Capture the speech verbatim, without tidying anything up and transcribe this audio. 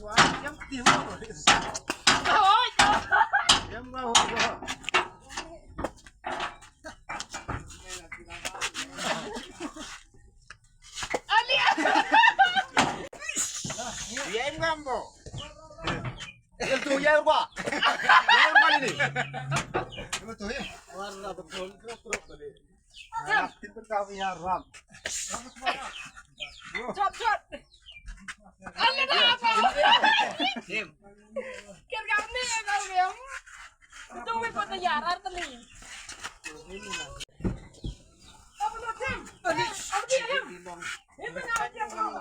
Ïa em ngam bo. Ïa tu ïa ruwa. Ïa ruwa ni. Ïa tu ïa. Warna betul. Ïa tu ïa ruwa. Jot, jot. Ale dah apa? Kira kami ya kau yang. Betul betul ya rarteli. Apa tu tim? Apa dia yang? Ini nak dia kau.